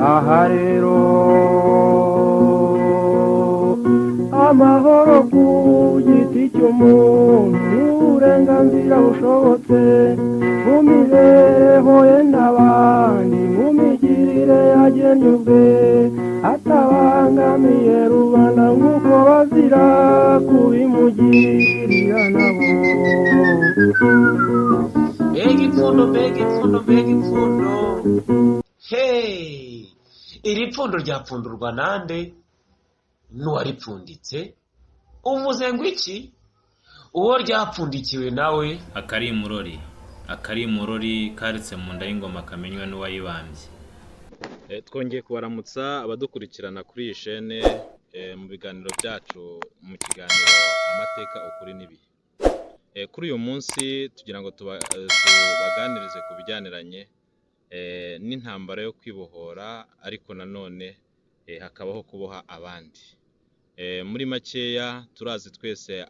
Aha rero, amahoro ku giti cy'umuntu, uburenganzira bushobotse mu mibereho ye n'abandi, mu migirire yagennye ubwe, atabangamiye rubanda nk'uko bazira kubimugirira nabo. Mbega ipfundo, mbega ipfundo, mbega ipfundo! Hey, iri pfundo ryapfundurwa nande? N'uwaripfunditse? Uvuze ngo iki? Uwo ryapfundikiwe nawe? Akari imurori, akari imurori karitse mu nda y'ingoma kamenywa n'uwayibambye. Twongeye kubaramutsa abadukurikirana kuri iyi shene mu biganiro byacu, mu kiganiro Amateka, Ukuri n'Ibihe. Kuri uyu munsi tugira ngo tubaganirize ku bijyaniranye n'intambara yo kwibohora, ariko nanone hakabaho kuboha abandi. Muri makeya, turazi twese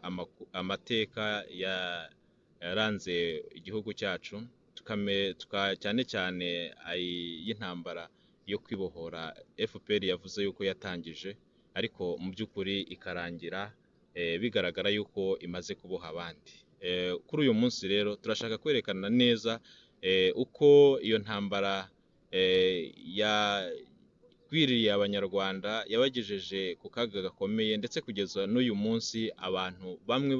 amateka yaranze igihugu cyacu, cyane cyane ay'intambara yo kwibohora FPR yavuze yuko yatangije, ariko mu by'ukuri ikarangira bigaragara yuko imaze kuboha abandi. Kuri uyu munsi rero turashaka kwerekana neza uko iyo ntambara yagwiririye Abanyarwanda, yabagejeje ku kaga gakomeye, ndetse kugeza n'uyu munsi abantu bamwe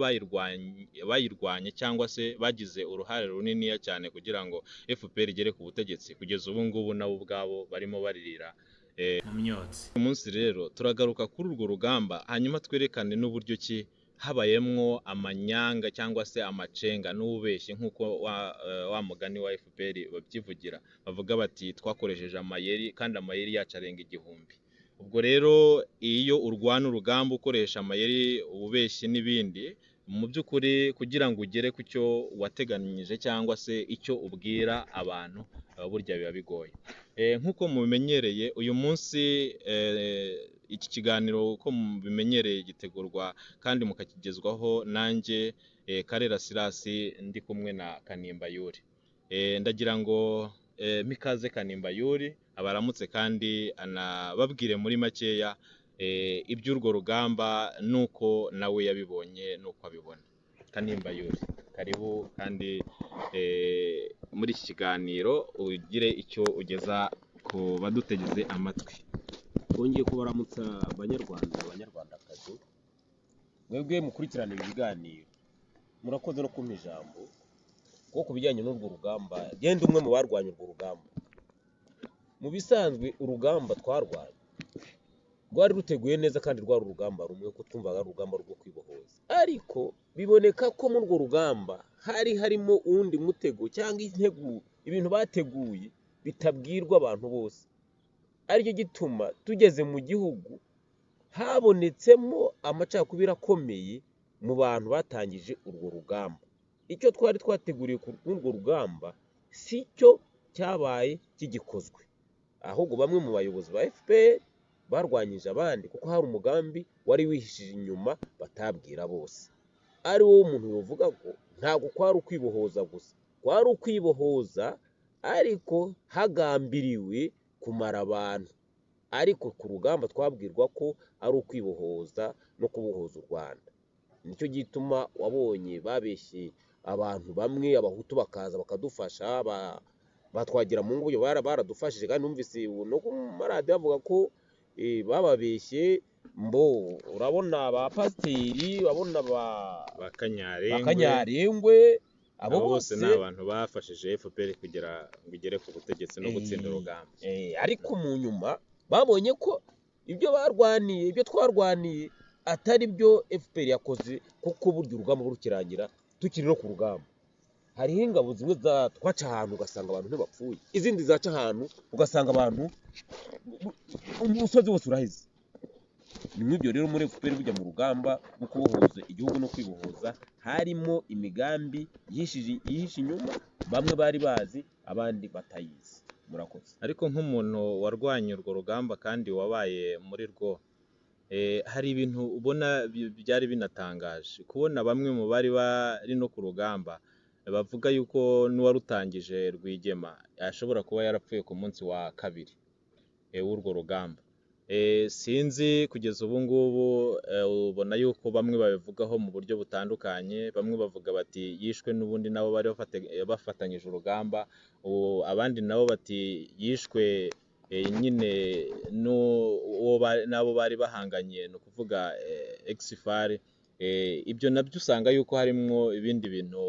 bayirwanye cyangwa se bagize uruhare runiniya cyane kugira ngo FPR igere ku butegetsi, kugeza ubu ngubu nabo ubwabo barimo baririra mu myotsi. Uyu munsi rero turagaruka kuri urwo rugamba, hanyuma twerekane n'uburyo ki habayemwo amanyanga cyangwa se amacenga n'ububeshyi, nk'uko wa mugani wa FPR babyivugira, bavuga bati: "Twakoresheje amayeri, kandi amayeri yacu arenga 1000." Ubwo rero iyo urwana urugamba ukoresha amayeri, ububeshyi n'ibindi, mu by'ukuri kugira ngo ugere ku cyo wateganyije cyangwa se icyo ubwira abantu, burya biba bigoye. Nk'uko mubimenyereye, uyu munsi iki kiganiro, uko mubimenyereye, gitegurwa kandi mukakigezwaho nanjye Karera Sirasi, ndi kumwe na Kanimba Yuri. Ndagira ngo mpe ikaze Kanimba Yuri, abaramutse kandi anababwire muri makeya iby'urwo rugamba n'uko nawe yabibonye n'uko abibona. Kanimba Yuri, karibu kandi muri iki kiganiro ugire icyo ugeza ku badutegeze amatwi. Twongeye kubaramutsa, Abanyarwanda, Abanyarwandakazi, mwebwe mukurikirana ibi biganiro. Murakoze no kumpa ijambo, kuko ku bijyanye n'urwo rugamba, genda umwe mu barwanya urwo rugamba. Mu bisanzwe, urugamba twarwanye rwari ruteguye neza kandi rwari urugamba rumwe, kuko twumvaga ari urugamba rwo kwibohoza, ariko biboneka ko muri urwo rugamba hari harimo uwundi mutego cyangwa integuro, ibintu bateguye bitabwirwa abantu bose, aricyo gituma tugeze mu gihugu habonetsemo amacakubiri akomeye mu bantu batangije urwo rugamba. Icyo twari twateguriye kuri urwo rugamba si cyo cyabaye kigikozwe, ahubwo bamwe mu bayobozi ba FPR barwanyije abandi, kuko hari umugambi wari wihishije inyuma batabwira bose, ari wo umuntu yovuga ko ntabwo kwari ukwibohoza gusa, kwari ukwibohoza ariko hagambiriwe kumara abantu. Ariko ku rugamba twabwirwa ko ari ukwibohoza no kubohoza u Rwanda. Nicyo gituma wabonye babeshye abantu bamwe, Abahutu bakaza bakadufasha, batwagira mu ngo baradufashije. Kandi numvise no ku maradiyo bavuga ko bababeshye. Mbo urabona ba pasiteri, urabona ba Ba Kanyarengwe. Ba Kanyarengwe, abo abo bose bose ni abantu bafashije FPR kugira ngo igere ku butegetsi no gutsinda urugamba. Ariko mu nyuma babonye ko ibyo barwaniye, ibyo twarwaniye, atari byo FPR yakoze, kuko burya urugamba rukirangira, tukiri no ku rugamba, hariho ingabo zimwe twaca ahantu ugasanga abantu ntibapfuye, izindi zaca ahantu ugasanga abantu umusozi wose uraheze. Ni nk'ibyo rero muri FPR, bujya mu rugamba rwo kubohoza igihugu no kwibohoza, harimo imigambi yihishe inyuma, bamwe bari bazi, abandi batayizi. Murakoze. Ariko nk'umuntu warwanye urwo rugamba kandi wabaye muri rwo, Hari ibintu ubona byari binatangaje kubona bamwe mu bari bari no ku rugamba bavuga yuko n'uwarutangije Rwigema ashobora kuba yarapfuye ku munsi wa kabiri w'urwo rugamba. Sinzi kugeza ubu ngubu, ubona yuko bamwe babivugaho mu buryo butandukanye, bamwe bavuga bati yishwe n'ubundi nabo bari bafatanyije urugamba, abandi nabo bati yishwe nyine n'abo bari bahanganye, ni ukuvuga ex-FAR. Ibyo nabyo usanga yuko harimwo ibindi bintu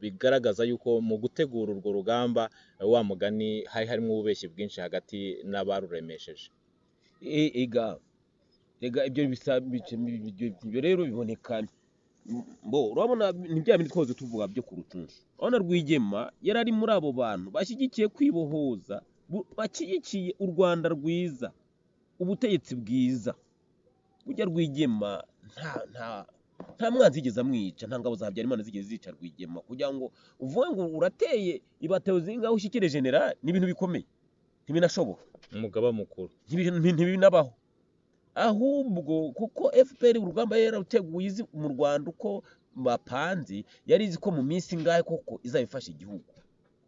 bigaragaza yuko mu gutegura urwo rugamba, wa mugani, hari harimo ububeshyi bwinshi hagati n'abaruremesheje. Ega rega ibyo bisa ibyo rero biboneka bo urabona ni bya bindi twose tuvuga byo ku Rucunshu. Urabona Rwigema yari ari muri abo bantu bashyigikiye kwibohoza, bashyigikiye u Rwanda rwiza, ubutegetsi bwiza. Burya Rwigema nta mwanzi yigeze amwica, nta ngabo za Habyarimana zigeze zica Rwigema. Kugira ngo uvuge ngo urateye ibatewe zingaho ushyikire general ni ibintu bikomeye, ntibinashoboka. Umugaba mukuru. Ntibinabaho. Ahubwo kuko FPR urugamba yararuteguye izi mu Rwanda uko bapanze, yari izi ko mu minsi ingahe koko izabifasha igihugu.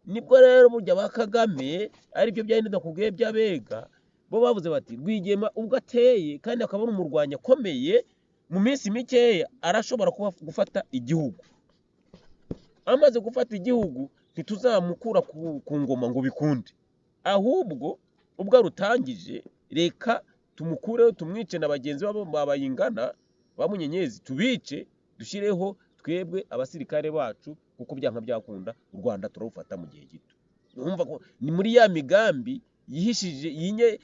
Nibwo rero burya ba Kagame aribyo byari ndakubwiye by'abega, bo bavuze bati Rwigema ubwo ateye kandi akaba ari umurwanyi akomeye, mu minsi mikeya arashobora kuba gufata igihugu. Amaze gufata igihugu ntituzamukura ku ngoma ngo bikunde, ahubwo ubwo arutangije reka tumukureho, tumwice na bagenzi babo babayingana ba Munyenyezi, tubice dushyireho twebwe abasirikare bacu, kuko byanka byakunda u Rwanda turarufata mu gihe gito. Urumva ko ni muri ya migambi yihishije yinye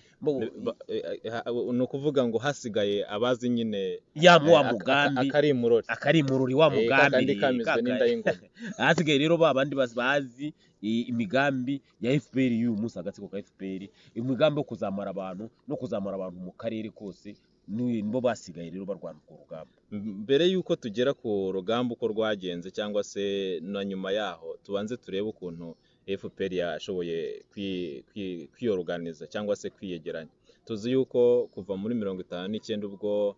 Ni ukuvuga ngo hasigaye abazi nyine ya wa mugambi akari imurori, akari imurori wa mugambi kakandi kamizwe n'inda y'ingoma. Hasigaye rero ba bandi bazi imigambi ya FPR y'uyu munsi, agatsiko ka FPR, imigambi yo kuzamara abantu no kuzamara abantu mu karere kose, nibo basigaye rero barwana urwo rugamba. Mbere y'uko tugera ku rugamba uko rwagenze cyangwa se na nyuma yaho, tubanze turebe ukuntu FPR yashoboye kwiyoruganiza cyangwa se kwiyegeranya. Tuzi yuko kuva muri 59 ubwo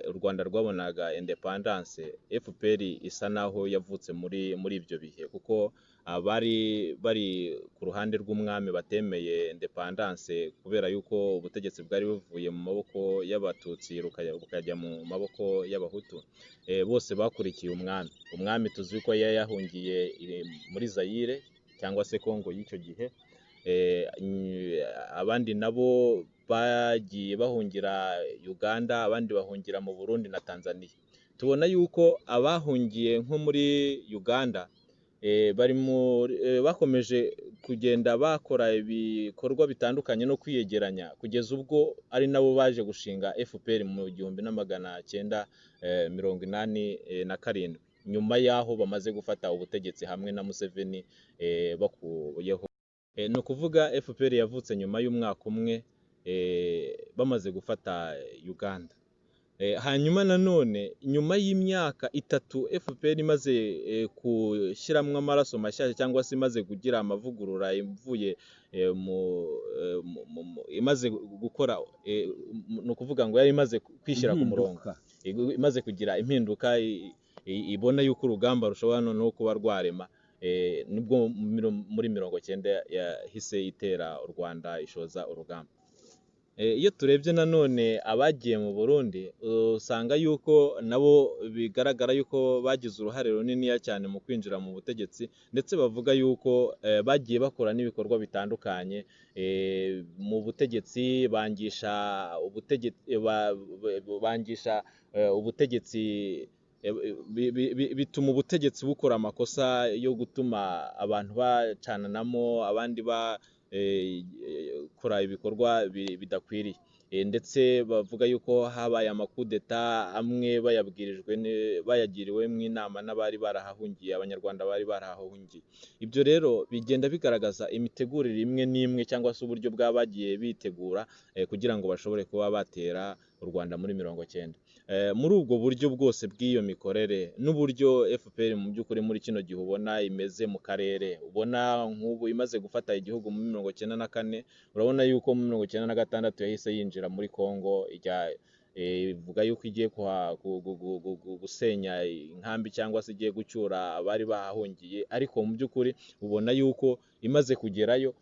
u Rwanda rwabonaga independence, FPR isa naho yavutse muri ibyo bihe, kuko abari bari ku ruhande rw'umwami batemeye independence kubera yuko ubutegetsi bwari buvuye mu maboko y'Abatutsi bukajya mu maboko y'Abahutu, bose bakurikiye umwami. Umwami tuzi yuko yari yahungiye muri Zaire cyangwa se Kongo y'icyo gihe. Abandi nabo bagiye bahungira Uganda, abandi bahungira mu Burundi na Tanzania. Tubona yuko abahungiye nko muri Uganda bakomeje kugenda bakora ibikorwa bitandukanye no kwiyegeranya, kugeza ubwo ari nabo baje gushinga FPR mu 1987, nyuma y'aho bamaze gufata ubutegetsi hamwe na Museveni bakuyeho. Ni ukuvuga FPR yavutse nyuma y'umwaka umwe bamaze gufata Uganda. Hanyuma nanone nyuma y'imyaka 3 FPR imaze gushyiramo amaraso mashyashya cyangwa se imaze kugira amavugurura ivuye imaze gukora, ni ukuvuga ngo yari imaze kwishyira ku murongo, imaze kugira impinduka, ibona yuko urugamba rushobora noneho kuba rwarema, nibwo muri 90 yahise itera u Rwanda ishoza urugamba. Iyo turebye nanone abagiye mu Burundi, usanga yuko nabo bigaragara yuko bagize uruhare runiniya cyane mu kwinjira mu butegetsi, ndetse bavuga yuko bagiye bakora n'ibikorwa bitandukanye mu butegetsi, bangisha ubutegetsi, bituma ubutegetsi bukora amakosa yo gutuma abantu bacananamo, abandi bakora ibikorwa bidakwiriye. Ndetse bavuga yuko habaye amakudeta amwe bayabwirijwe bayagiriwemo inama n'abari barahahungiye, Abanyarwanda bari barahahungiye. Ibyo rero bigenda bigaragaza imitegurire imwe n'imwe cyangwa se uburyo bw'abagiye bitegura kugira ngo bashobore kuba batera u Rwanda muri 90. Muri ubwo buryo bwose bw'iyo mikorere n'uburyo FPR mu by'ukuri muri kino gihe ubona imeze mu karere, ubona nk'ubu imaze gufata igihugu muri 94, urabona yuko muri 96 yahise yinjira muri Kongo ijya ivuga yuko igiye gusenya inkambi cyangwa se igiye gucyura abari bahahungiye, ariko mu by'ukuri ubona yuko imaze kugerayo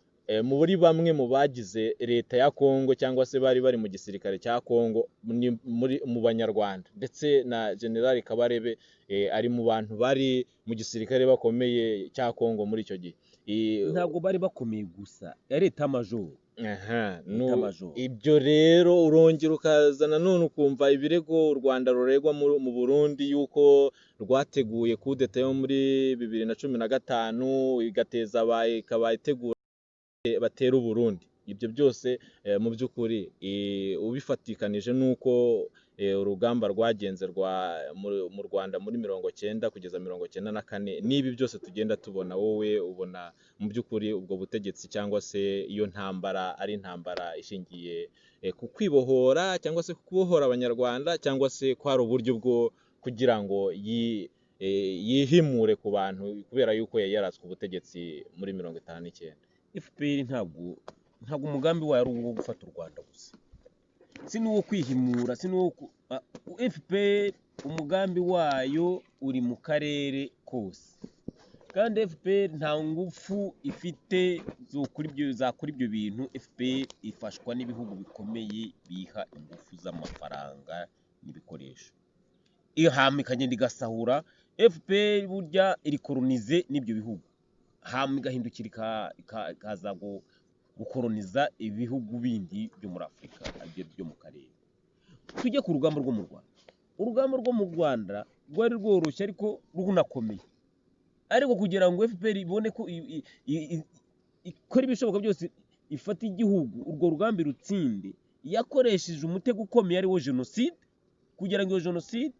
muri bamwe mu bagize leta ya Kongo cyangwa se bari bari mu gisirikare cya Kongo ni muri mu Banyarwanda, ndetse na General Kabarebe ari mu bantu bari mu gisirikare bakomeye cya Kongo muri icyo gihe. Ntabwo bari bakomeye gusa, yari etat-major. Aha, Etat-major. Ibyo rero urongera ukaza nanone ukumva ibirego u Rwanda ruregwa mu Burundi yuko rwateguye kudeta yo muri 2015, igateza ikaba itegura batera u Burundi. Ibyo byose mu by'ukuri ubifatikanije n'uko urugamba rwagenze rwa mu Rwanda muri 90 kugeza 94, n'ibi byose tugenda tubona, wowe ubona mu by'ukuri ubwo butegetsi cyangwa se iyo ntambara ari intambara ishingiye ku kwibohora cyangwa se kubohora Abanyarwanda, cyangwa se ko hari uburyo bwo kugira ngo yihimure ku bantu kubera yuko yari yaratswe ubutegetsi muri 59? FPR ntabwo umugambi wayo ari uwo gufata u Rwanda gusa, si n'uwo kwihimura, si n'uwo FPR umugambi wayo uri mu karere kose, kandi FPR nta ngufu ifite zakora ibyo bintu. FPR ifashwa n'ibihugu bikomeye biha ingufu z'amafaranga n'ibikoresho, ihama ikagenda igasahura. FPR burya iri colonisée n'ibyo bihugu, hama igahindukira ikaza gukoroniza ibihugu bindi byo muri Afurika, aribyo byo mu karere. Tujye ku rugamba rwo mu Rwanda. Urugamba rwo mu Rwanda rwari rworoshye ariko runakomeye, ariko kugira ngo FPR ibone ko ikora ibishoboka byose ifata igihugu, urwo rugamba irutsinde, yakoresheje umutego ukomeye ari wo jenoside, kugira ngo iyo jenoside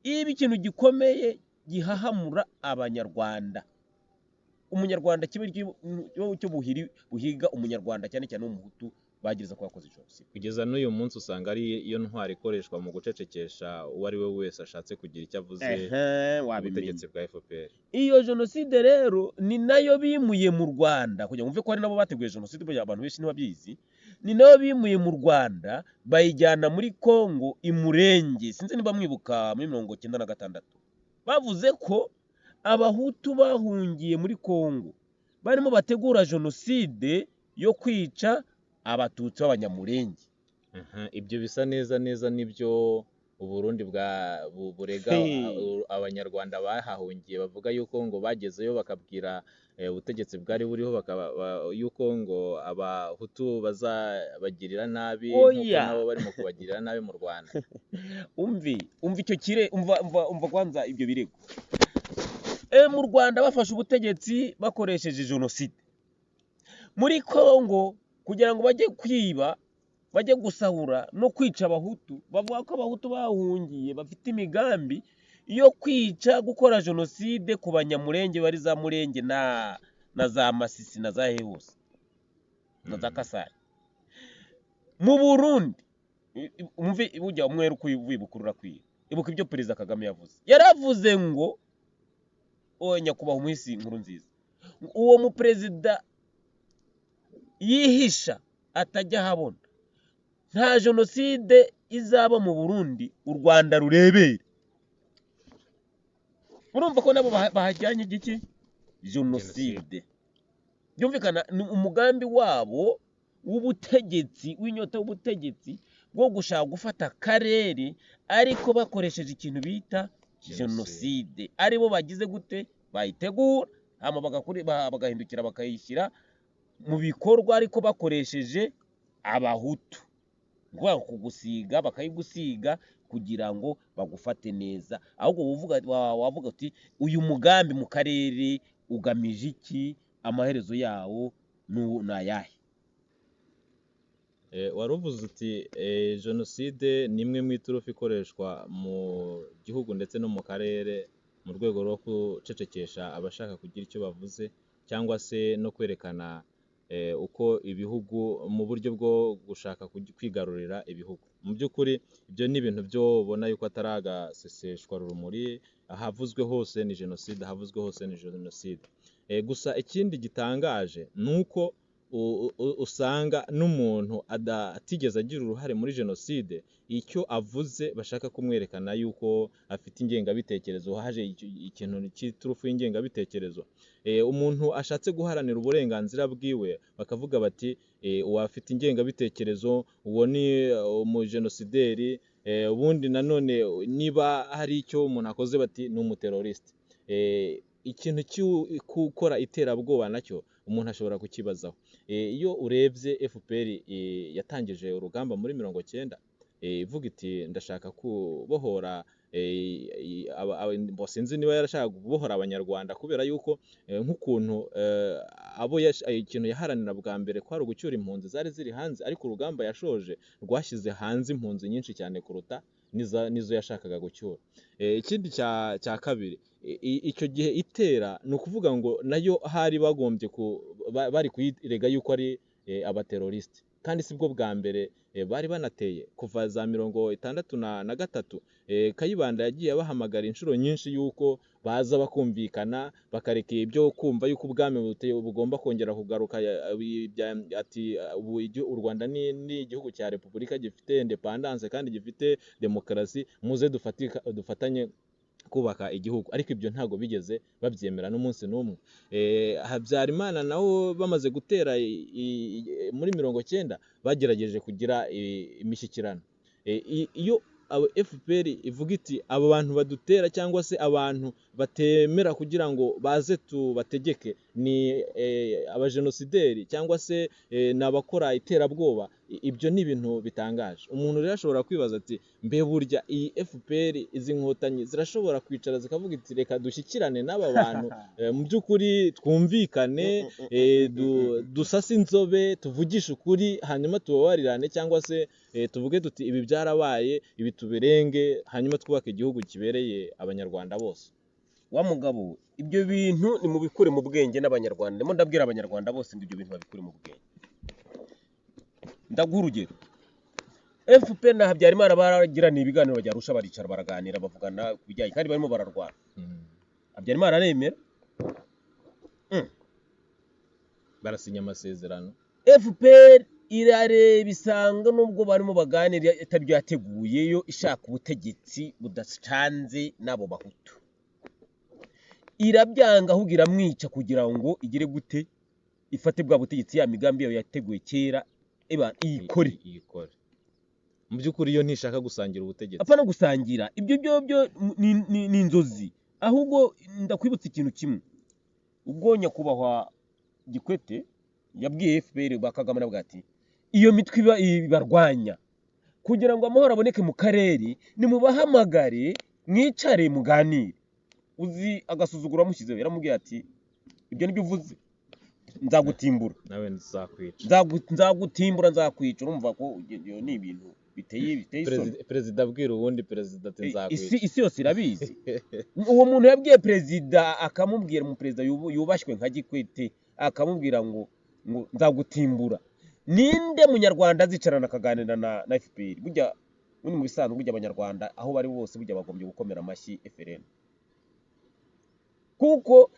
ibe ikintu gikomeye gihahamura Abanyarwanda, Umunyarwanda kibe cyo buhiri buhiga Umunyarwanda, cyane cyane w'Umuhutu bagereza ko yakoze jenoside. Kugeza n'uyu munsi usanga ari iyo ntwaro ikoreshwa mu gucecekesha uwo ari we wese ashatse kugira icyo avuze ku Wabimenye. butegetsi bwa FPR. Iyo jenoside rero ni nayo bimuye mu Rwanda, kugira ngo wumve ko ari nabo bateguye jenoside, burya abantu benshi ntibabizi. Ni nayo bimuye mu Rwanda bayijyana muri Kongo i Murenge. Sinzi niba mwibuka muri 96 bavuze ko Abahutu bahungiye muri Kongo barimo bategura jenoside yo kwica Abatutsi b'Abanyamurenge. Aha, ibyo bisa neza neza nibyo Uburundi burega Abanyarwanda bahahungiye, bavuga yuko ngo bagezeyo bakabwira ubutegetsi bwari buriho yuko ngo Abahutu bazabagirira nabi nk'uko Oya. nabo barimo kubagirira nabi mu Rwanda. Umvi, umva icyo kire, umva, umva, umva kwanza ibyo birego. Mu Rwanda bafashe ubutegetsi bakoresheje jenoside. Muri Kongo kugira ngo bajye kwiba, bajye gusahura no kwica Abahutu, bavuga ko Abahutu bahungiye bafite imigambi yo kwica, gukora jenoside ku Banyamurenge bari za Murenge na za Masisi na za hehe hose na za Kasai. Mu Burundi, umve, burya umwere uko wibuka urakwiye. Ibuka ibyo Perezida Kagame yavuze. Yaravuze ngo o nyakubahwa umuhisi Nkurunziza, uwo muperezida yihisha atajya ahabona, nta jenoside izaba mu Burundi u Rwanda rurebere. Urumva ko nabo bahajyanye igiki? Jenoside. Byumvikana ni umugambi wabo w'ubutegetsi, w'inyota w'ubutegetsi bwo gushaka gufata akarere, ariko bakoresheje ikintu bita jenoside, aribo bagize gute bayitegura, hama bagahindukira bakayishyira mu bikorwa, ariko bakoresheje Abahutu. Ni ukuvuga ngo kugusiga, bakayigusiga kugira ngo bagufate neza. Ahubwo wavuga uti uyu mugambi mu karere ugamije iki? Amaherezo yawo ni ayahe? Wari uvuze uti jenoside ni imwe mu iturufu ikoreshwa mu gihugu ndetse no mu karere mu rwego rwo gucecekesha abashaka kugira icyo bavuze, cyangwa se no kwerekana uko ibihugu mu buryo bwo gushaka kwigarurira ibihugu. Mu by'ukuri ibyo ni ibintu byo ubona yuko atari agaseseshwa rumuri, ahavuzwe hose ni jenoside, ahavuzwe hose ni jenoside. Gusa ikindi gitangaje ni uko usanga n'umuntu atigeze agira uruhare muri jenoside, icyo avuze bashaka kumwerekana yuko afite ingengabitekerezo, haje ikintu cy'iturufu y'ingengabitekerezo. Umuntu ashatse guharanira uburenganzira bwiwe bakavuga bati uwo afite ingengabitekerezo, uwo ni umujenosideri. Ubundi nanone niba hari icyo umuntu akoze bati ni umuteroriste. Ikintu cyo gukora iterabwoba nacyo umuntu ashobora kukibazaho. Iyo urebye FPR yatangije urugamba muri 90, ivuga iti ndashaka kubohora, sinzi niba yarashaka kubohora Abanyarwanda, kubera yuko nk'ukuntu abo ikintu yaharanira bwa mbere kwari ugucyura impunzi zari ziri hanze, ariko urugamba yashoje rwashyize hanze impunzi nyinshi cyane kuruta nizo yashakaga gucyura. Ikindi cya kabiri, icyo gihe itera ni ukuvuga ngo nayo hari bagombye bari kuyirega yuko ari abateroriste, kandi sibwo bwa mbere bari banateye kuva za 63. Kayibanda yagiye abahamagara inshuro nyinshi yuko baza bakumvikana, bakareka ibyo kumva yuko ubwami bugomba kongera kugaruka, ati ubu u Rwanda ni igihugu cya repubulika gifite independence kandi gifite demokarasi, muze dufatanye kubaka igihugu. Ariko ibyo ntabwo bigeze babyemera n'umunsi n'umwe. Habyarimana nawo bamaze gutera muri 90 bagerageje kugira imishyikirano. Iyo FPR ivuga iti abo bantu badutera cyangwa se abantu batemera kugira ngo baze tubategeke ni abajenosideri cyangwa se ni abakora iterabwoba, ibyo ni ibintu bitangaje. Umuntu rero ashobora kwibaza ati mbe burya iyi FPR, izi nkotanyi zirashobora kwicara zikavuga iti reka dushyikirane n'aba bantu, mu by'ukuri twumvikane, dusase inzobe, tuvugishe ukuri, hanyuma tubabarirane, cyangwa se tuvuge tuti ibi byarabaye, ibi tubirenge, hanyuma twubake igihugu kibereye Abanyarwanda bose. Wa mugabo, ibyo bintu ni mubikure mu bwenge n'Abanyarwanda. Ndimo ndabwira Abanyarwanda bose ngo ibyo bintu babikure mu bwenge. Ndaguha urugero. FPR na Habyarimana baragirana ibiganiro bajya Arusha, baricara baraganira, bavugana ku bijyanye, kandi barimo bararwana. Habyarimana aremera, barasinya amasezerano. FPR irareba isanga nubwo barimo baganira itabyo yateguyeyo, ishaka ubutegetsi budacanze n'abo Bahutu. Irabyanga, ahubwo iramwica kugira ngo igire gute, ifate bwa butegetsi, ya migambi yayo yateguye kera eba iyikore. Iyikore. Mu by'ukuri iyo ntishaka gusangira ubutegetsi. Apfa no gusangira ibyo byo ni inzozi. Ahubwo ndakwibutsa ikintu kimwe, ubwo nyakubahwa Gikwete yabwiye FPR ba Kagame aravuga ati iyo mitwe ibarwanya kugira ngo amahoro aboneke mu karere, nimubahamagare mwicare muganire. Uzi agasuzuguro amushyizeho, yaramubwiye ati ibyo nibyo uvuze, nzagutimbura nawe nzakwica, nzagutimbura, nzakwica. Urumva ko ibyo ni ibintu biteye isoni. Perezida abwira uwundi perezida ati nzakwica. Isi yose irabizi. Uwo muntu yabwiye perezida, akamubwira, umuperezida yubashywe nka Gikwete, akamubwira ngo nzagutimbura. Ninde munyarwanda azicarana akaganira na FPR? Burya mu bisanzwe burya Abanyarwanda aho bari bose burya bagombye gukomera amashyi FRN, kuko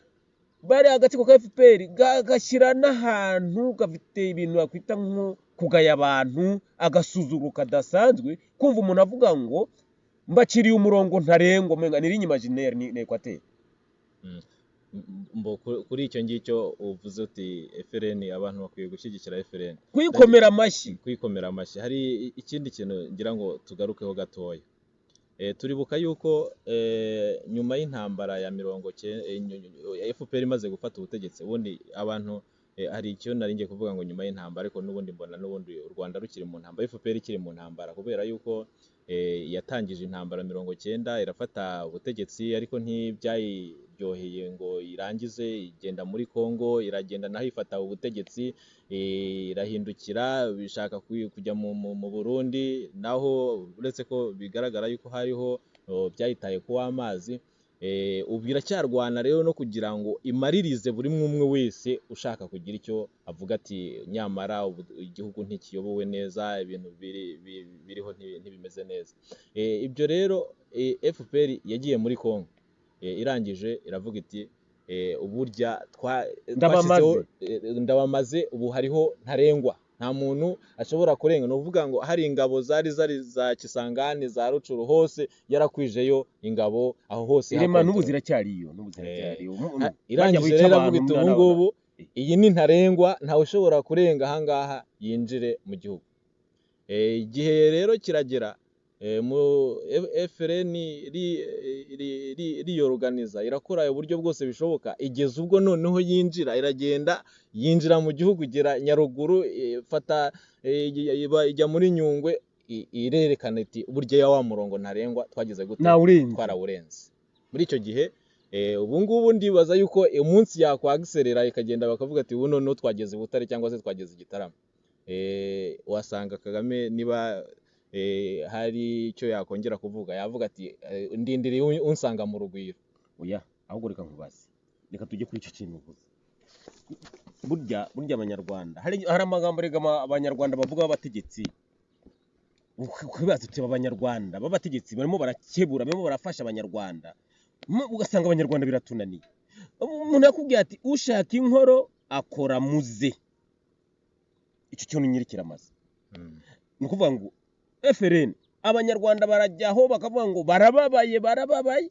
bari agatsiko ka FPR gashyira n'ahantu gafite ibintu bakwita nko kugaya abantu, agasuzuguro kadasanzwe. Kumva umuntu avuga ngo mbaciriye umurongo ntarengwa, umenga ni ligne imaginaire, ni Equateur. Kuri icyo ngicyo uvuze uti FRN, abantu bakwiye gushyigikira FRN, kwikomera amashyi, kwikomera amashyi. Hari ikindi kintu ngira ngo tugarukeho gatoya. Turibuka yuko nyuma y'intambara ya 90 FPR imaze gufata ubutegetsi, ubundi abantu hari icyo nari ngiye kuvuga ngo nyuma y'intambara, ariko n'ubundi mbona n'ubundi u Rwanda rukiri mu ntambara, FPR ikiri mu ntambara, kubera yuko yatangije intambara 90 irafata ubutegetsi, ariko ntibyayiryoheye ngo irangize, igenda muri Kongo, iragenda naho ifata ubutegetsi, irahindukira bishaka kujya mu Burundi, naho uretse ko bigaragara yuko hariho byayitaye ku w'amazi. Ubu iracyarwana rero no kugira ngo imaririze buri umwe wese ushaka kugira icyo avuga ati nyamara igihugu ntikiyobowe neza, ibintu biriho ntibimeze neza. Ibyo rero FPR yagiye muri Kongo, irangije iravuga iti Uburya Ndabamaze. twashyizeho, ndabamaze, ubu hariho ntarengwa, nta muntu ashobora kurenga. Ni ukuvuga ngo hari ingabo zari za Kisangani, za Rucuru, hose yarakwijeyo ingabo aho hose Irema n'ubu hakontorora. ziracyariyo, n'ubu ziracyariyo. Irangije Bajya bica rero avuga abantu, iti ubu mwana ngubu iyi ni ntarengwa, ntawe ushobora kurenga ahangaha yinjire mu gihugu. Igihe rero kiragera, mu FRN riyoruganiza, irakora uburyo bwose bishoboka, igeza ubwo noneho yinjira, iragenda yinjira mu gihugu, igera Nyaruguru, ifata, ijya muri Nyungwe, irerekana iti burya ya wa murongo ntarengwa twagize gute? Nawurenze. Twarawurenze. Muri icyo gihe, ubu ngubu ndibaza yuko umunsi yakwagiserera ikagenda bakavuga ati ubu noneho twageze i Butare cyangwa se twageze i Gitarama, wasanga Kagame niba hari icyo yakongera kuvuga yavuga ati ndindiriye unsanga mu Rugwiro. Oya, ahubwo reka nkubaze, reka tujye kuri icyo kintu uvuze. Burya abanyarwanda hari amagambo rega abanyarwanda bavuga b'abategetsi, ukibaza uti aba banyarwanda b'abategetsi barimo barakebura, barimo barafasha abanyarwanda, ugasanga abanyarwanda biratunaniye. Umuntu yakubwiye ati ushaka inkoro akora muze, icyo kintu nyiri kiramaze. Ni ukuvuga ngo FRN abanyarwanda barajyaho bakavuga ngo barababaye, barababaye,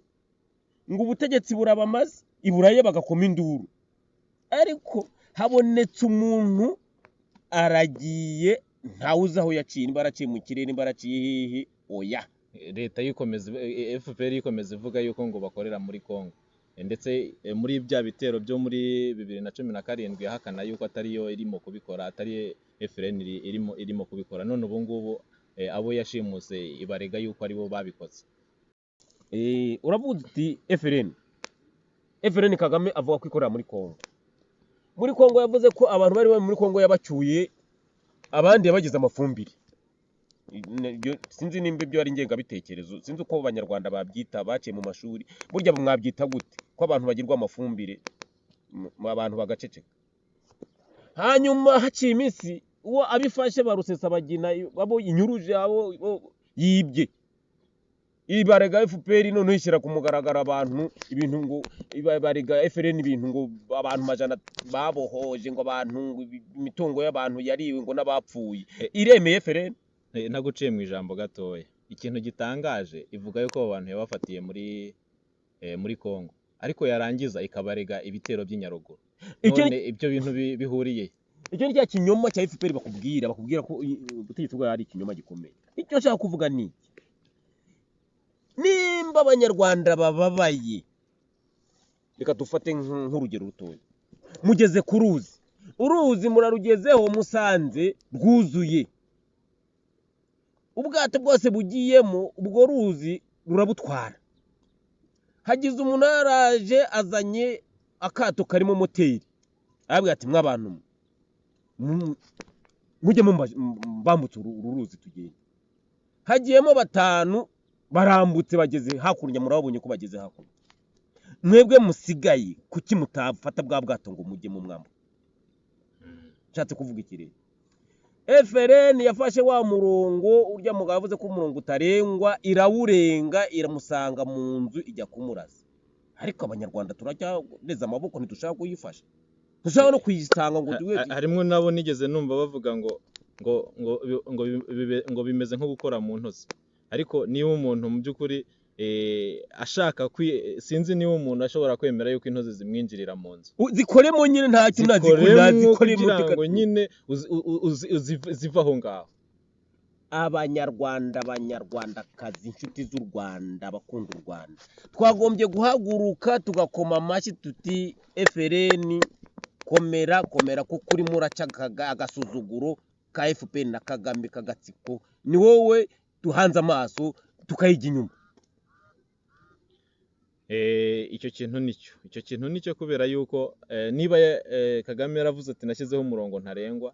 ngo ubutegetsi burabamaze, iburaye bagakoma induru, ariko habonetse umuntu aragiye ntawe uzi aho yaciye, nimba yaraciye mu kirere, nimba yaraciye hehe. Oya, leta yikomeza, FPR yikomeza ivuga yuko ngo bakorera muri Congo, ndetse muri bya bitero byo muri 2017 yahakana yuko atari yo irimo kubikora, atari FRN irimo kubikora. None ubu ngubu abo yashimuse ibarega yuko aribo babikoze. Uravuga uti FRN Kagame avuga ko ikorera muri Congo. Muri Congo yavuze ko abantu bari muri Congo yabacyuye, abandi yabagize amafumbire. Sinzi nimba ibyo ari ingengabitekerezo, sinzi uko abanyarwanda babyita baciye mu mashuri. Burya mwabyita gute ko abantu bagirwa amafumbire, abantu bagaceceka? Hanyuma haciye iminsi uwo abifashe ba Rusesabagina, abo inyuruje, abo yibye, ibarega FPR, noneho ishyira ku mugaragaro abantu ibintu ngo ibarega FRN ibintu ngo abantu majana babohoje, ngo abantu ngo imitungo y'abantu yariwe, ngo n'abapfuye. Iremeye FRN. Ntaguciye mu ijambo gatoya, ikintu gitangaje, ivuga yuko abo bantu yabafatiye muri Congo, ariko yarangiza ikabarega ibitero by'i Nyaruguru. None ibyo bintu bihuriye? Icyo ni cya kinyoma cya FPR bakubwira ko ubutegetsi bwayo ari ikinyoma gikomeye. Icyo nshaka kuvuga ni iki: nimba abanyarwanda bababaye, reka dufate nk'urugero rutoya, mugeze ku ruzi, uruzi murarugezeho musanze rwuzuye, ubwato bwose bugiyemo ubwo ruzi rurabutwara. Hagize umuntu yaraje azanye akato karimo moteri, arabwira ati mw'abantu mwe, mujye mbambutse uru ruzi tugende. Hagiyemo batanu, barambutse bageze hakurya, murababonye ko bageze hakurya. Mwebwe musigaye kuki mutafata bwa bwato ngo mujye mu mwambuka? Nshatse kuvuga iki rero? FRN yafashe wa murongo urya mugabo yavuze ko umurongo utarengwa, irawurenga, iramusanga mu nzu ijya kumurasa. Ariko abanyarwanda turacyareze amaboko, ntidushaka kuyifasha, dushaka no kuyisanga ngo tuwe. Harimwo nabo nigeze numva bavuga ngo bimeze nko gukora mu ntozi. Ariko niba umuntu mu by'ukuri ashaka, sinzi niba umuntu ashobora kwemera yuko intozi zimwinjirira mu nzu. Zikoremo nyine, ntacyo zikoremo nazikoremo kugira ngo nyine zive aho ngaho. Abanyarwanda, abanyarwandakazi, inshuti z'u Rwanda, abakunda u Rwanda, twagombye guhaguruka tugakoma amashyi tuti FRN komera, komera, kuko urimo uraca agasuzuguro ka FPR na Kagame k'agatsiko. Ni wowe duhanze amaso tukayijya inyuma. Icyo kintu nicyo, icyo kintu nicyo, kubera yuko niba Kagame yaravuze ati nashyizeho umurongo ntarengwa,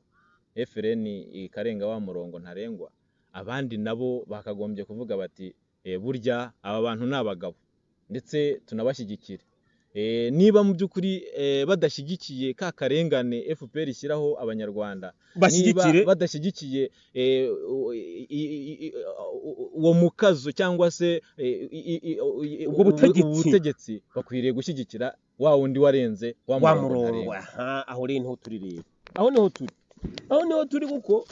FRN ikarenga wa murongo ntarengwa, abandi nabo bakagombye kuvuga bati burya aba bantu ni abagabo ndetse tunabashyigikire. Niba mu by'ukuri badashyigikiye ka karengane FPR ishyiraho Abanyarwanda, niba Bashyigikire. badashyigikiye uwo mukazo cyangwa se Ubwo butegetsi. Ubutegetsi, bakwiriye gushyigikira wa wundi warenze wa wa murongo murongo. ntarengwa. Aha, aho rero niho turi rero, aho niho turi kuko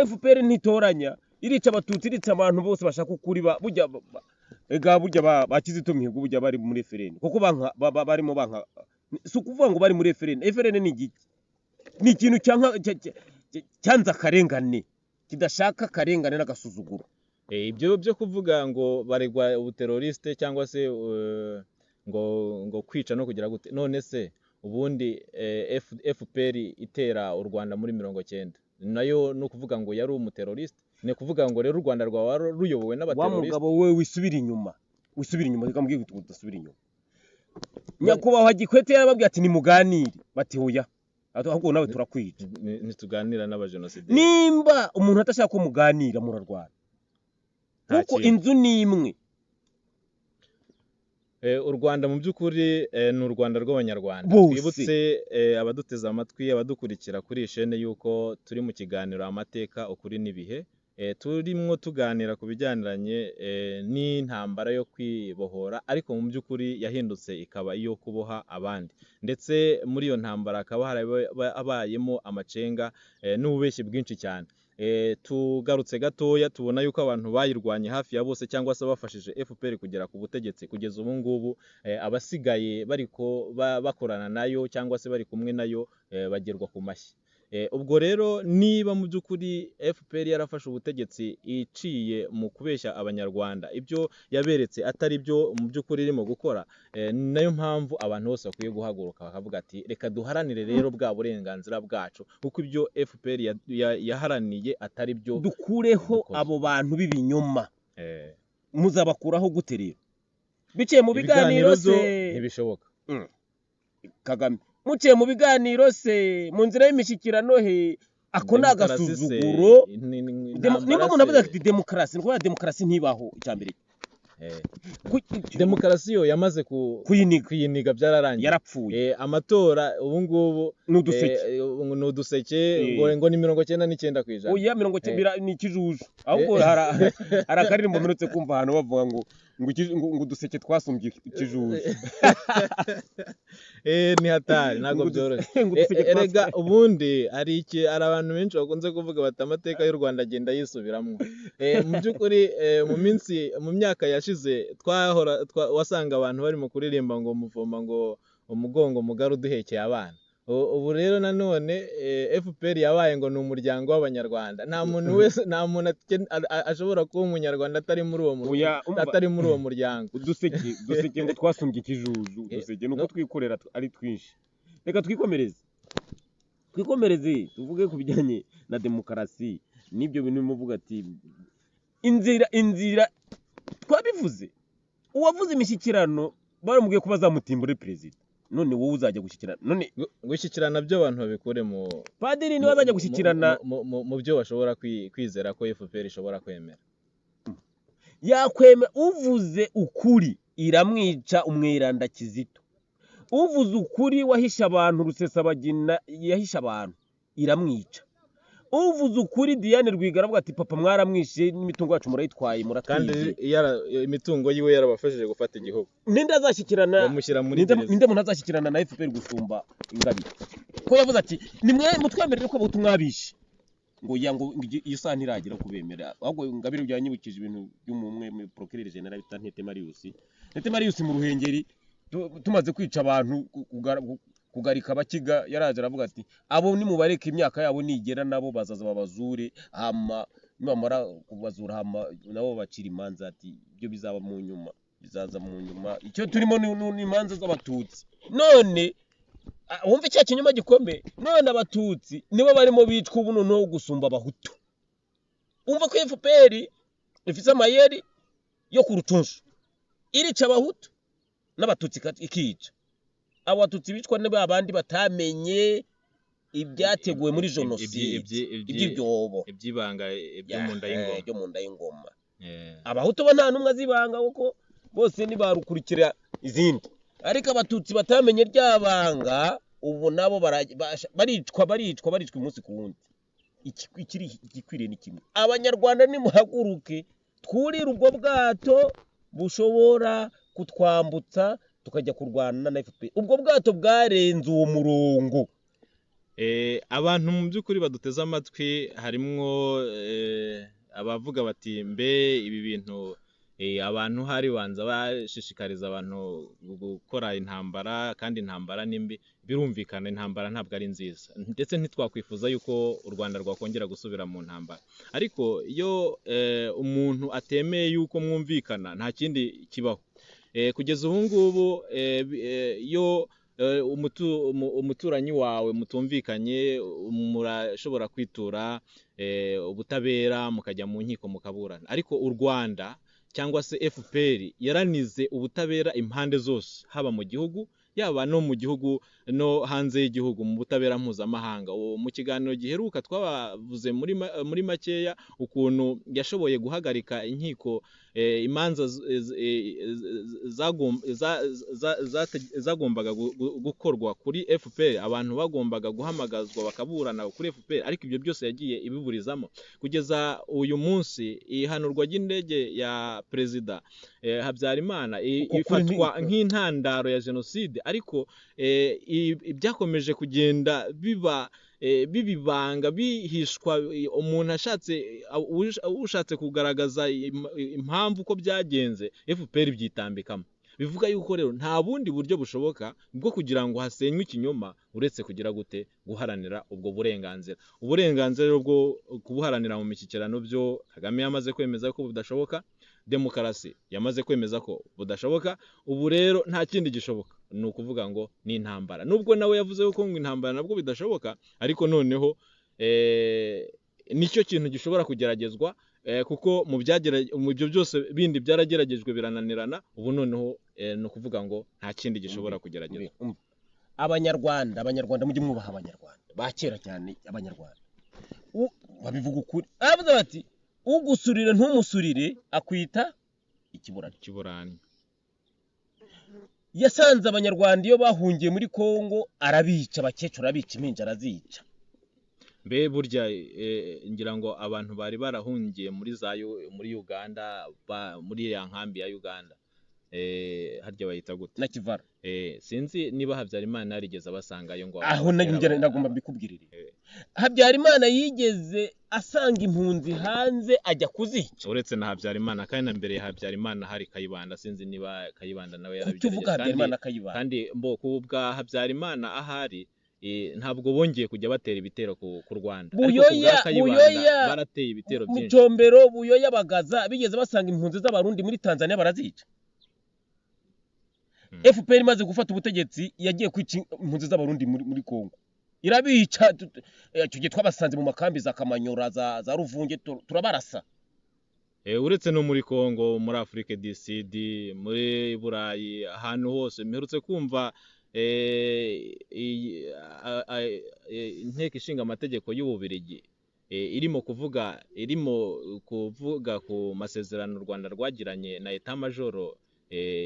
FPR ntitoranya, irica Abatutsi, irica abantu bose bashaka ukuri. Burya ega burya ba Kizito Mihigo burya bari muri FLN, kuko banka barimo banka. Si ukuvuga ngo bari muri FLN. FLN ni igiki? Ni ikintu cyanka cyanze akarengane, kidashaka akarengane n'agasuzuguro. Ibyo byo kuvuga ngo baregwa ubuteroriste cyangwa se ngo kwica no kugira gute, none se ubundi FPR itera u Rwanda muri 90 nayo ni ukuvuga ngo yari umuteroriste? Ni ukuvuga ngo rero u Rwanda rwaba ruyobowe Wa n'abateroriste? mugabo we, wisubira inyuma, wisubira inyuma. Reka mbwire ngo udasubira inyuma. Nyakubahwa Gikwete yarababwiye ati: "Nimuganire." Bati: "Oya." Ati: "Ahubwo nawe turakwica." Ntituganira n'abajenosideri. Nimba umuntu adashaka ko muganira, murarwana. Nta Kuko kindi. inzu ni imwe. U Rwanda mu by'ukuri ni u Rwanda rw'Abanyarwanda. Bose. Twibutse abaduteze amatwi, abadukurikira kuri iyi shene, yuko turi mu kiganiro Amateka, Ukuri n'Ibihe. Turimwo tuganira ku bijyaniranye n'intambara yo kwibohora, ariko mu by'ukuri yahindutse ikaba iyo kuboha abandi, ndetse muri iyo ntambara hakaba harabayemo amacenga n'ububeshyi bwinshi cyane. Tugarutse gatoya, tubona yuko abantu bayirwanye hafi ya bose, cyangwa se bafashije FPR kugera ku butegetsi kugeza ubu ngubu, abasigaye bariko bakorana nayo cyangwa se bari kumwe nayo bagerwa ku mashyi. Ubwo rero niba mu by'ukuri FPR yarafashe ubutegetsi iciye mu kubeshya Abanyarwanda, ibyo yaberetse atari byo mu by'ukuri irimo gukora, nayo mpamvu abantu bose bakwiye guhaguruka bakavuga ati: "Reka duharanire rero bwa burenganzira bwacu, kuko ibyo FPR yaharaniye atari byo." Dukureho Dukoze. abo bantu b'ibinyoma. Muzabakuraho gute rero? Biciye mu Ibiganiro biganiro byo se? ntibishoboka. Kagame, muciye mu biganiro se, mu nzira y'imishyikirano he? Ako ni Demokarasi se, agasuzuguro. intambara Nimba umuntu avuga se, ati demokarasi, ni ukuvuga demokarasi ntibaho, icya mbere. Demokarasi yo yamaze Kuyiniga. kuyiniga, byararangiye. Yarapfuye. Amatora ubu ngubu Ni uduseke. Ni uduseke. Eh. Ngo ni 99%. Oya, 90 ni ikijuju. Ahubwo hari akaririmbo mperutse kumva ahantu bavuga ngo uduseke twasumbye ikijuju. Ni hatari, ntabwo Ngo byoroshye. ngo uduseke Erega ubundi hari abantu benshi bakunze kuvuga bati: "Amateka y'u Rwanda agenda yisubiramo." Mu by'ukuri mu minsi, mu myaka yashize, twahora wasanga abantu barimo kuririmba ngo muvoma ngo umugongo mugari uduhekeye abana. Ubu rero nanone FPR yabaye ngo ni umuryango w'Abanyarwanda. Nta muntu wese, nta muntu ashobora kuba Umunyarwanda atari muri uwo Oya, umva. atari muri uwo muryango. Uduseke ngo twasumbye ikijuju. Uduseke ni uko No. twikorera ari twinshi. Reka twikomereze, tuvuge ku bijyanye na demokarasi n'ibyo bintu urimo uvuga ati inzira twabivuze. Uwavuze imishyikirano baramubwiye ko bazamutimbura perezida. None wowe uzajya gushyikirana none? Gushyikirana byo abantu babikure mu Padiri niwe azajya gushyikirana. mu byo bashobora kwizera ko FPR ishobora kwemera. Yakwemera? Uvuze ukuri iramwica, umweranda Kizito. Uvuze ukuri wahishe abantu, Rusesabagina yahishe abantu, iramwica. Uvuze ukuri, Diane Rwigara avuga ati: "Papa mwaramwishe n'imitungo yacu murayitwaye." Kandi Muratwibye. Imitungo yiwe yarabafashije gufata igihugu. Ninde azashyikirana? Bamushyira muri Ninde gereza. Ninde muntu azashyikirana na FPR gusumba Ingabire, ko yavuze ati: "Nimwe mutwemerere ko Abahutu mwabishe"? Ngo ya ngo iyo saha ntiragera kubemera. Ahubwo Ingabire byanyibukije ibintu by'umwe muri procureur général bita Ntete Marius. Ntete Marius mu Ruhengeri, tumaze kwica abantu, kugarika Abakiga, yaraje aravuga ati: "Abo nimubareke, imyaka yabo nigera nabo bazaza babazure, hama nibamara kubazura, hama nabo bacira imanza." Ati: "Ibyo bizaba mu nyuma, bizaza mu nyuma. Icyo turimo ni imanza z'Abatutsi." None wumve cya kinyoma gikomeye. None Abatutsi nibo barimo bicwa ubu noneho gusumba Abahutu. Umva ko FPR ifite amayeri yo ku rucunshu, irica Abahutu n'Abatutsi, ikica. Abo Batutsi bicwa ni ba bandi batamenye ibyateguwe muri jenoside, iby'ibyobo. Iby'ibanga, ibyo mu nda y'ingoma. Ibyo mu nda y'ingoma. Eh. Abahutu bo nta n'umwe azibanga, kuko bose ntibarukurikira izindi. Ariko Abatutsi batamenye rya banga, ubu nabo baricwa, baricwa, baricwa umunsi ku wundi. Igikwiriye ni kimwe: Abanyarwanda nimuhaguruke twurire ubwo bwato bushobora kutwambutsa tukajya kurwana na FPR. Ubwo bwato bwarenze uwo murongo. Abantu mu by'ukuri baduteze amatwi, harimwo abavuga bati: "Mbe ibi bintu, abantu hari banza bashishikariza abantu gukora intambara, kandi intambara ni mbi." Birumvikana, intambara ntabwo ari nziza, ndetse ntitwakwifuza yuko u Rwanda rwakongera gusubira mu ntambara. Ariko iyo umuntu atemeye yuko mwumvikana, nta kindi kibaho. Kugeza ubu ngubu, iyo umuturanyi wawe mutumvikanye, murashobora kwitura ubutabera, mukajya mu nkiko mukaburana. Ariko u Rwanda cyangwa se FPR yaranize ubutabera impande zose, haba mu gihugu, yaba no mu gihugu no hanze y'igihugu, mu butabera mpuzamahanga. Mu kiganiro giheruka twabavuze muri makeya ukuntu yashoboye guhagarika inkiko, imanza zagombaga gukorwa kuri FPR, abantu bagombaga guhamagazwa bakaburana kuri FPR, ariko ibyo byose yagiye ibiburizamo kugeza uyu munsi. Ihanurwa ry'indege ya Perezida Habyarimana Uko kuri ifatwa nk'intandaro ya jenoside, ariko ibyakomeje kugenda biba biba ibanga, bihishwa. Umuntu ashatse, ushatse kugaragaza impamvu uko byagenze, FPR byitambikamo. Bivuga yuko rero nta bundi buryo bushoboka bwo kugira ngo hasenywe ikinyoma uretse kugira gute? Guharanira ubwo burenganzira. Uburenganzira rero bwo kubuharanira mu mishyikirano byo Kagame yamaze kwemeza ko budashoboka, demokarasi yamaze kwemeza ko budashoboka. Ubu rero nta kindi gishoboka, ni ukuvuga ngo ni intambara, nubwo nawe yavuze ko ngo intambara nabwo bidashoboka, ariko noneho nicyo kintu gishobora kugeragezwa, kuko mu byo byose bindi byarageragejwe birananirana. Ubu noneho ni ukuvuga ngo nta kindi gishobora kugeragezwa. Umva. Abanyarwanda, Abanyarwanda, mujye mwubaha Abanyarwanda ba kera cyane. Abanyarwanda babivuga ukuri, baravuze bati: "Ugusurire ntumusurire akwita ikiburane." Kiburani. Yasanze Abanyarwanda iyo bahungiye muri Kongo, arabica, abakecuru arabica, impinja arazica. Mbe burya ngira ngo abantu bari barahungiye muri Uganda, muri ya nkambi ya Uganda, harya bayita gute? Na Kivara. Sinzi niba Habyarimana yarigeze abasangayo ngo Aho abatere nagomba mbikubwirire. Habyarimana yigeze asanga impunzi hanze ajya kuzica? Uretse na Habyarimana, kandi na mbere ya Habyarimana hari Kayibanda. Sinzi niba Kayibanda nawe Kuki uvuga yarabigerageje. Habyarimana, Kayibanda? Kandi mbo ku bwa Habyarimana ahari, ntabwo bongeye kujya batera ibitero ku Rwanda, ariko ku bwa Buyoya Kayibanda Buyoya barateye ibitero byinshi. Micombero, Buyoya, Bagaza bigeze basanga impunzi z'Abarundi muri Tanzania barazica? FPR imaze gufata ubutegetsi yagiye kwica impunzi z'Abarundi muri Kongo, irabica. Icyo gihe twabasanze mu makambi za Kamanyora, za Ruvunge, turabarasa. Uretse no muri Congo, muri Afrique du Sud, muri Burayi, ahantu hose mperutse kumva inteko ishinga amategeko y'Ububirigi irimo kuvuga ku masezerano u Rwanda rwagiranye na état major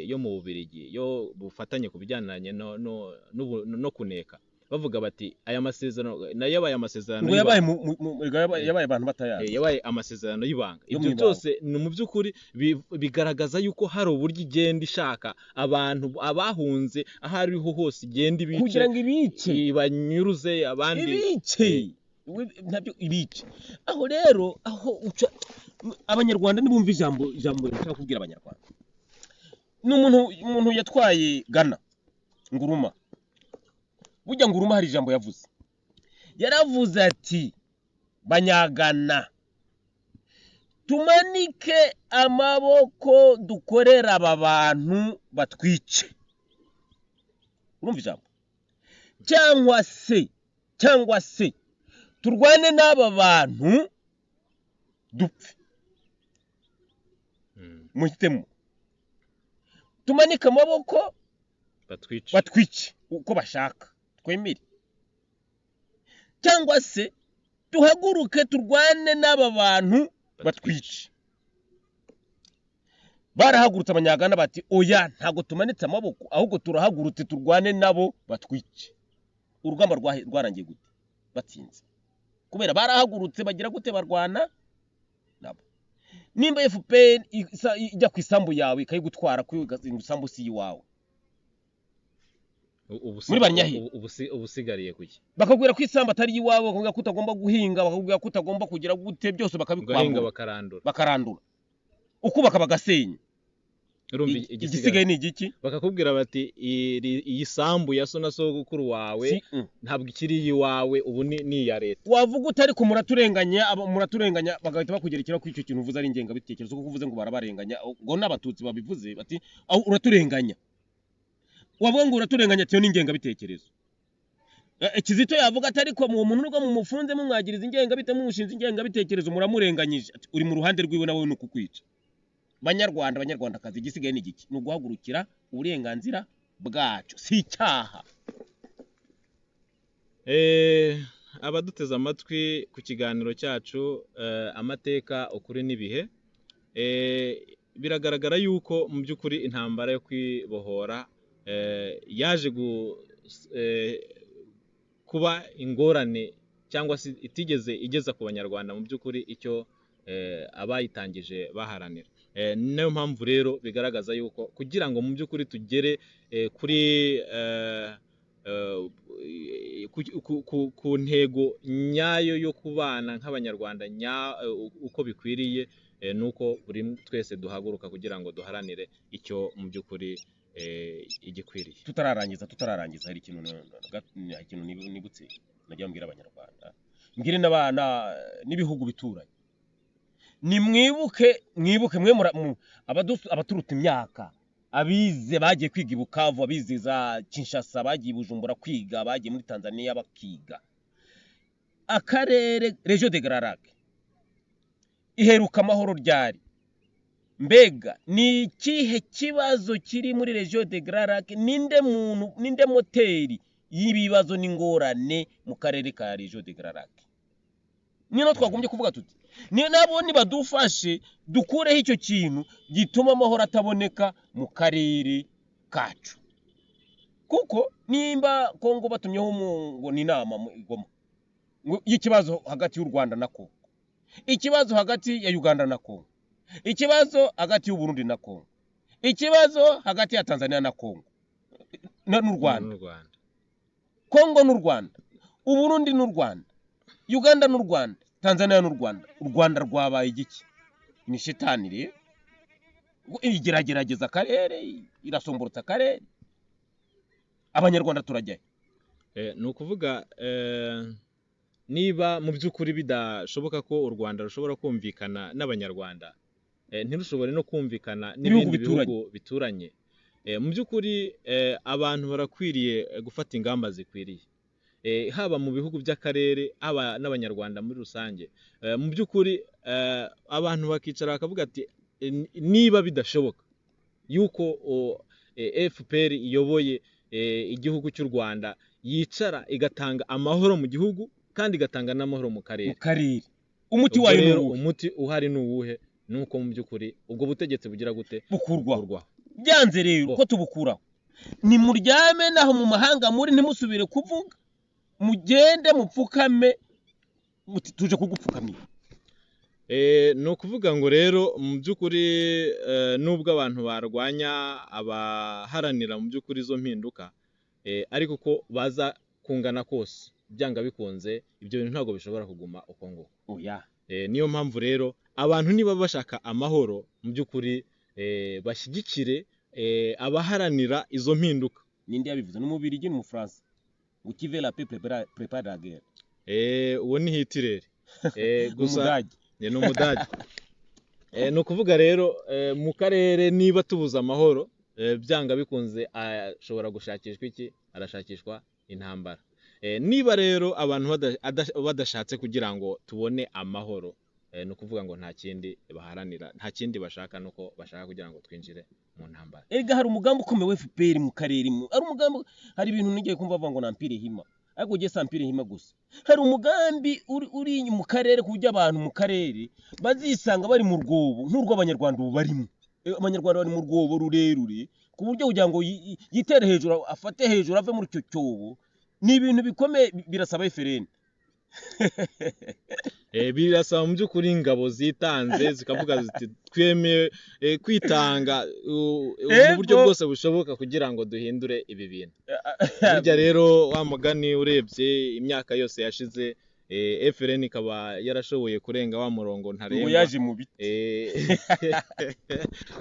yo mu Bubirigi yo bufatanye ku bijyanye no kuneka, bavuga bati aya masezerano nayo yabaye amasezerano Ngo yabaye y'ibanga. Yabaye abantu batayazi. Yabaye amasezerano y'ibanga. Yo Ibyo mu ibanga. byose ni mu by'ukuri bigaragaza yuko hari uburyo igenda ishaka abantu abahunze, aho ariho hose igenda ibice Kugira ngo ibice, ibanyuruze abandi. Ibice nabyo ibice. Aho rero aho uca, Abanyarwanda nibumva ijambo nshaka kubwira Abanyarwanda, ni umuntu yatwaye Ghana, Nkrumah. Burya Nkrumah hari ijambo yavuze, yaravuze ati: "Banyagana, tumanike amaboko dukorera aba bantu batwice." Urumva ijambo? Cyangwa se turwane n'aba bantu dupfe. Muhitemo: tumanike amaboko batwice, batwice uko bashaka twemere, cyangwa se duhaguruke turwane n'aba bantu batwice. Barahagurutse Abanyagana bati: "Oya, ntabwo tumanitse amaboko, ahubwo turahagurutse turwane nabo batwice." Urugamba rwarangiye gute? Batsinze, kubera barahagurutse bagira gute? Barwana nabo. Nimba FPR ijya ku isambu yawe ikayigutwara, ko isambu si iwawe, muri Banyahe. Ubusigariye kuki? Bakakubwira ko isambu atari iwawe, bakakubwira ko utagomba guhinga, bakakubwira ko utagomba kugira gute, byose ugahinga bakabikwambura. Bakarandura. Bakarandura, ukubaka bagasenya. Urumva Igisigaye ni igiki? Bakakubwira bati: "Iyi sambu ya so na sogokuru wawe ntabwo ikiri iyiwawe, ubu ni iya leta." Wavuga uti: "Ariko muraturenganya, muraturenganya," bagahita bakugerekera ko icyo kintu uvuze ari ingengabitekerezo, kuko uvuze ngo barabarenganya, ngo n'Abatutsi babivuze bati: "Aho uraturenganya." Wavuga ngo uraturenganya, ati: "Iyo ni ingengabitekerezo." Kizito yavuga ati: "Ariko uwo muntu nubwo mumufunze mumwagiriza ingengabitekerezo, mumushinze ingengabitekerezo, muramurenganyije," ati: "Uri mu ruhande rwiwe, nawe ni ukukwica." Banyarwanda, Banyarwandakazi, igisigaye ni igiki? Ni uguhagurukira uburenganzira bwacu, si icyaha. Abaduteze amatwi ku kiganiro cyacu Amateka, Ukuri n'Ibihe, biragaragara yuko mu by'ukuri intambara yo kwibohora yaje kuba ingorane cyangwa se itigeze igeza ku Banyarwanda mu by'ukuri icyo abayitangije baharanira. Niyo mpamvu rero bigaragaza yuko kugira ngo mu by'ukuri tugere kuri ku ntego nyayo yo kubana nk'Abanyarwanda uko bikwiriye, ni uko buri twese duhaguruka kugira ngo duharanire icyo mu by'ukuri igikwiriye. Tutararangiza, hari ikintu hari ikintu nibutse najya mbwira Abanyarwanda, mbwire n'abana n'ibihugu bituranye: nimwibuke, mwibuke mwe abaturuta imyaka, abize bagiye kwiga i Bukavu, abize za Kinshasa, bagiye i Bujumbura kwiga, bagiye muri Tanzania bakiga. Akarere Région des Grands Lacs iheruka amahoro ryari? Mbega ni ikihe kibazo kiri muri Région des Grands Lacs? Ninde muntu, ninde moteri y'ibibazo n'ingorane mu karere ka Région des Grands Lacs? Niyo twagombye kuvuga tuti ni nabo nibadufashe dukureho icyo kintu gituma amahoro ataboneka mu karere kacu. Kuko nimba Kongo batumyeho ngo ni inama mu Goma ngo y'ikibazo hagati y'u Rwanda na Kongo, ikibazo hagati ya Uganda na Kongo, ikibazo hagati y'u Burundi na Kongo, ikibazo hagati ya Tanzania na Kongo n'u Rwanda, n'u Rwanda, Kongo n'u Rwanda, Uburundi n'u Rwanda, Uganda n'u Rwanda, Tanzania n'u Rwanda, u Rwanda rwabaye igiki? Ni shitani rero igeragerageza akarere, irasomborotsa akarere. Abanyarwanda turajyayo. Ni ukuvuga niba mu by'ukuri bidashoboka ko u Rwanda rushobora kumvikana n'Abanyarwanda, ntirushobore no kumvikana n'ibihugu n'ibindi bituranye. bihugu bituranye, mu by'ukuri abantu barakwiriye gufata ingamba zikwiriye, haba mu bihugu by'akarere, haba n'Abanyarwanda muri rusange. Mu by'ukuri abantu bakicara bakavuga ati: "Niba bidashoboka yuko FPR iyoboye igihugu cy'u Rwanda yicara igatanga amahoro mu gihugu kandi igatanga n'amahoro mu karere, mu karere, umuti ubwo wayo ni rero uwuhe?" Umuti uhari ni uwuhe? Ni uko mu by'ukuri ubwo butegetsi bugira gute? Bukurwaho. Bukurwaho. Byanze rero Bo. ko tubukuraho, nimuryame naho mu mahanga muri, ntimusubire kuvuga, mugende mupfukame muti: "Tuje kugupfukamira." Ni ukuvuga ngo rero mu by'ukuri nubwo abantu barwanya abaharanira mu by'ukuri izo mpinduka, ariko uko baza kungana kose, byanga bikunze ibyo bintu ntabwo bishobora kuguma uko nguko. Oya. Niyo mpamvu rero abantu niba bashaka amahoro mu by'ukuri, bashyigikire abaharanira izo mpinduka. Ninde yabivuze? Ni Umubirigi, ni Umufaransa, ngo: "Qui veut la paix prépare la guerre." Uwo ni Hitler. Gusa Umudage. Ni Umudage. Ni ukuvuga rero mu karere niba tubuze amahoro, byanga bikunze ashobora gushakishwa iki? Arashakishwa intambara. Niba rero abantu badashatse kugira ngo tubone amahoro, ni ukuvuga ngo nta kindi baharanira, nta kindi bashaka, nuko bashaka kugira ngo twinjire mu ntambara. Erega hari umugambi ukomeye wa FPR mu karere, hari umugambi, hari ibintu nigiye kumva bavuga ngo ni Empire Hima, ariko ugiye si Empire Hima gusa, hari umugambi uri mu karere ku buryo abantu mu karere bazisanga bari mu rwobo nk'urw'Abanyarwanda ubu barimo. Abanyarwanda bari mu rwobo rurerure, ku buryo kugira ngo yitere hejuru, afate hejuru, ave muri icyo cyobo, ni ibintu bikomeye, birasaba FLN. Birasaba mu by'ukuri ingabo zitanze, zikavuga ziti: "Twemeye kwitanga mu buryo bwose bushoboka kugira ngo duhindure ibi bintu." Burya rero, wa mugani, urebye imyaka yose yashize, FLN ikaba yarashoboye kurenga wa murongo Ubu ntarengwa. yaje mu biti.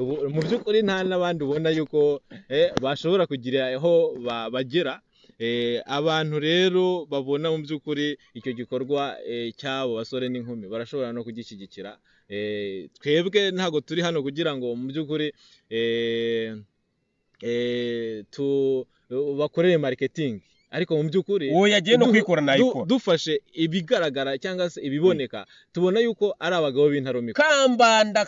Ubu mu by'ukuri nta n'abandi ubona yuko bashobora kugira aho bagera. Abantu rero babona mu by'ukuri icyo gikorwa cy'abo basore n'inkumi barashobora no kugishyigikira. Twebwe ntabwo turi hano kugira ngo mu by'ukuri bakorere marketing, ariko mu by'ukuri Uwo yagiye no kwikora nayikora. dufashe ibigaragara cyangwa se ibiboneka, tubona yuko ari abagabo b'intarumikwa. Kambanda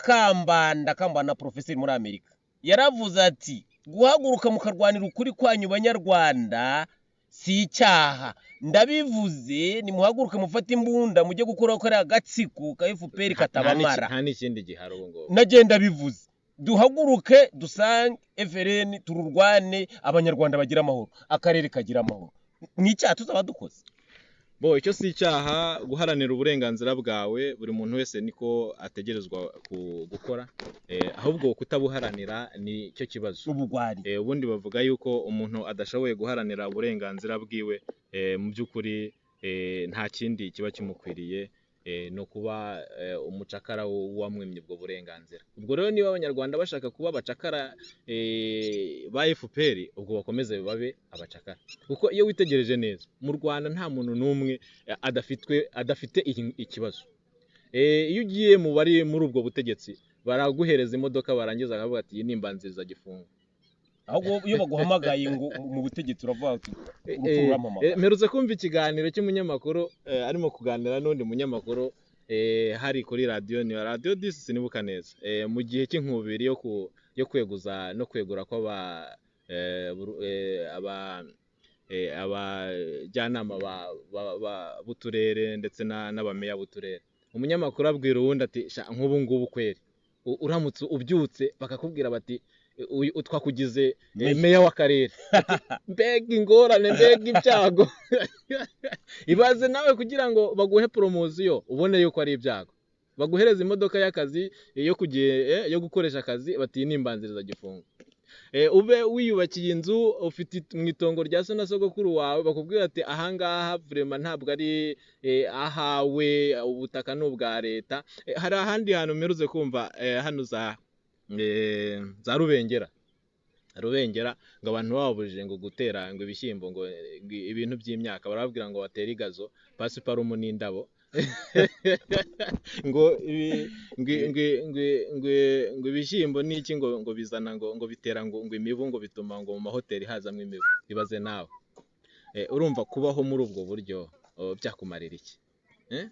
porofeseri muri Amerika yaravuze ati: "Guhaguruka mukarwanira ukuri kwanyu, banyarwanda, si icyaha." Ndabivuze, nimuhaguruke mufate imbunda, mujye gukuraho kariya gatsiko ka FPR katabamara. Nta n'ikindi gihari ubu ngubu. Nagenda bivuze, duhaguruke dusange FLN, tururwane, Abanyarwanda bagira amahoro, akarere kagira amahoro. Ni icyaha tuzaba dukoze? Bo, icyo si icyaha, guharanira uburenganzira bwawe, buri muntu wese niko ategerezwa gukora. Ahubwo kutabuharanira ni cyo kibazo. Ubugwari. Ubundi bavuga yuko umuntu adashoboye guharanira uburenganzira bwiwe, mu by'ukuri nta kindi kiba kimukwiriye, ni ukuba umucakara w'uwamwimye ubwo burenganzira. Ubwo rero niba Abanyarwanda bashaka kuba abacakara ba FPR, ubwo bakomeze babe abacakara, kuko iyo witegereje neza mu Rwanda nta muntu n'umwe adafite ikibazo. Iyo ugiye mu bari muri ubwo butegetsi, baraguhereza imodoka, barangiza bakavuga ati: "Iyi ni imbanzirizagifungo." Ahubwo iyo baguhamagaye ngo mu butegetsi, uravuga uti: "Urupfu rurampamagara." Mperutse kumva ikiganiro cy'umunyamakuru arimo kuganira n'undi munyamakuru, hari kuri radiyo, ni radiyo 10, sinibuka neza, mu gihe cy'inkubiri yo kweguza no kwegura kw'aba abajyanama b'uturere ndetse n'abameya b'uturere. Umunyamakuru abwira uwundi ati: "Sha, nk'ubu ngubu kweri, uramutse ubyutse bakakubwira bati: 'Uyu twakugize Meya.' meya w'akarere.' Ati: 'Mbega ingorane, mbega ibyago!' Ibaze nawe, kugira ngo baguhe promotion ubone yuko ari ibyago, baguhereza imodoka y'akazi yo kugiye yo gukoresha akazi, bati: 'Iyi ni imbanzirizagifungo.' Ube wiyubakiye inzu, ufite mu itongo rya so na sogokuru wawe, bakubwira ati: 'Ahangaha vraiment ntabwo ari ahawe, ubutaka ni ubwa leta.' Hari ahandi hantu mperutse kumva, hano za Rubengera, ngo abantu bababujije ngo gutera ngo ibishyimbo, ngo ibintu by'imyaka, barababwira ngo batere igazo, pasiparumu n'indabo, ngo ibi- ngo ngo ngo ngo ngo ibishyimbo n'iki, ngo bizana, ngo bitera ngo imibu, ngo bituma ngo mu mahoteli hazamo imibu." Ibaze nawe. Urumva kubaho muri ubwo buryo, oh, byakumarira iki? Eh?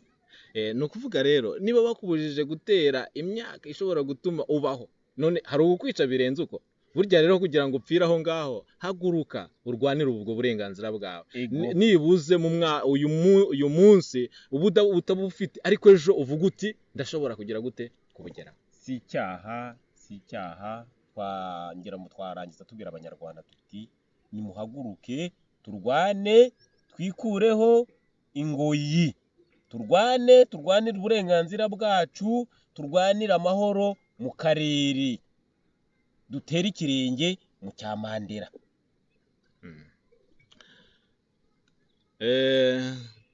Ni ukuvuga rero, niba bakubujije gutera imyaka ishobora gutuma ubaho, none hari ukukwica birenze uko? Burya rero kugira ngo upfire aho ngaho, haguruka urwanire ubwo burenganzira bwawe. Ego. Nibuze mu mwa uyu munsi uba utaba ufite, ariko ejo uvuga uti: "Ndashobora kugira gute kubugeraho." Si icyaha, si icyaha. Twangira ngo twarangiza tubwira Abanyarwanda tuti: "Nimuhaguruke turwane, twikureho ingoyi, turwane, turwanire uburenganzira bwacu, turwanire amahoro mu karere, dutere ikirenge mu cya Mandela."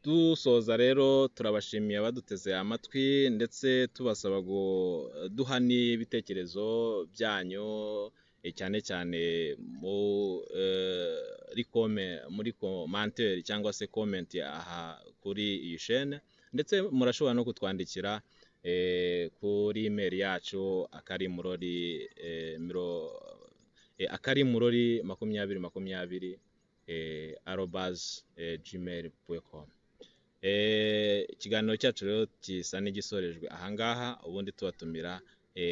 Dusoza rero, turabashimiye abaduteze amatwi, ndetse tubasaba kuduha n'ibitekerezo byanyu, cyane cyane muri commentaire cyangwa se comment aha kuri iyi chaîne, ndetse murashobora no kutwandikira kuri email yacu akarimurori akarimurori2020@gmail.com. Ikiganiro cyacu rero gisa n'igisorejwe ahangaha, ubundi tubatumira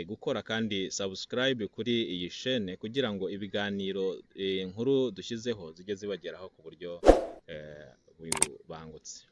gukora kandi subscribe kuri iyi chaîne kugira ngo ibiganiro, inkuru dushyizeho zijye zibageraho ku buryo bubangutse.